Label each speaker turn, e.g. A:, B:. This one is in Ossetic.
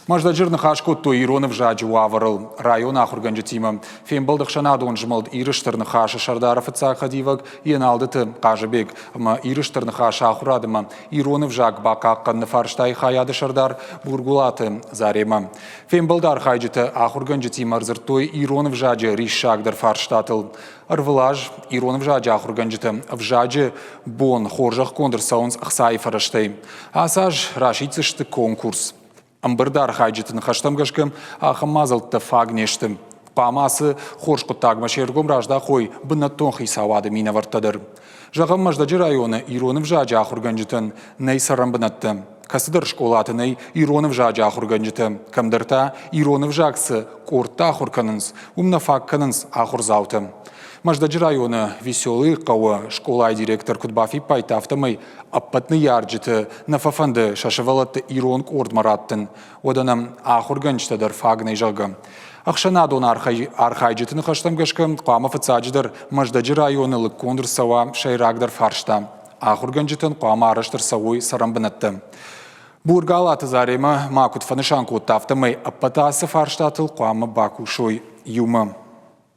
A: Мӕздӕджы ныхас кодтой ирон ӕвзаджы уавӕрыл районы ахуыргӕнджытимӕ. Фембӕлд ӕхсӕнадон змӕлд Иры Стыр Ныхас-ы сӕрдары фыццаг хӕдивӕг Еналдыты Хъазыбег ӕмӕ Иры Стыр Ныхас-ы ахуырад ӕмӕ ирон ӕвзаг бахъахъхъӕныны фарстайы хайады сӕрдар Бургулаты Заремӕ. Фембӕлды архайджытӕ ахуыргӕнджытимӕ ӕрдзырдтой ирон ӕвзаджы риссагдӕр фарстатыл. Ӕрвылаз ирон ӕвзаджы ахуыргӕнджытӕ ӕвзаджы бон хорзӕхгонд ӕрцӕуынц ӕхцайы фӕрӕзтӕй. Ацы аз расиддзысты конкурс. Ӕмбырды архайджыты ныхӕстӕм гӕсгӕ, ахӕм мадзӕлттӕ фаг не сты. Хъуамӕ ацы хорз хъуыддагмӕ се ргом раздахой бынӕттон хицауады минӕвӕрттӕ дӕр. Зӕгъӕм, Мӕздӕджы районы ирон ӕвзаджы ахуыргӕнджытӕн нӕй цӕрӕнбынӕттӕ. Кӕцыдӕр скъолаты нӕй ирон ӕвзаджы ахуыргӕнджытӕ, кӕмдӕр та ирон ӕвзаг цы къордтӕ ахуыр кӕнынц, уым нӕ фаг кӕнынц ахуырдзаутӕ. Мӕздӕджы районы Веселыйы хъӕуы скъолайы директор куыд бафиппайдта, афтӕмӕй ӕппӕт ныййарджыты нӕ фӕфӕнды сӕ сывӕллӕтты ирон къордмӕ раттын, уӕдӕ нӕм ахуыргӕнджытӕ дӕр фаг нӕй, зӕгъгӕ. Ӕхсӕнадон архайджыты ныхӕстӕм гӕсгӕ, хъуамӕ фыццаджыдӕр Мӕздӕджы районы лыггонд ӕрцӕуа сӕйрагдӕр фарста. Ахуыргӕнджытӕн хъуамӕ арӕзт ӕрцӕуой цӕрӕнбынӕттӕ. Бургалаты Заремӕ ма куыд фӕнысан кодта, афтӕмӕй ӕппӕт ацы фарстатыл хъуамӕ бакусой иумӕ.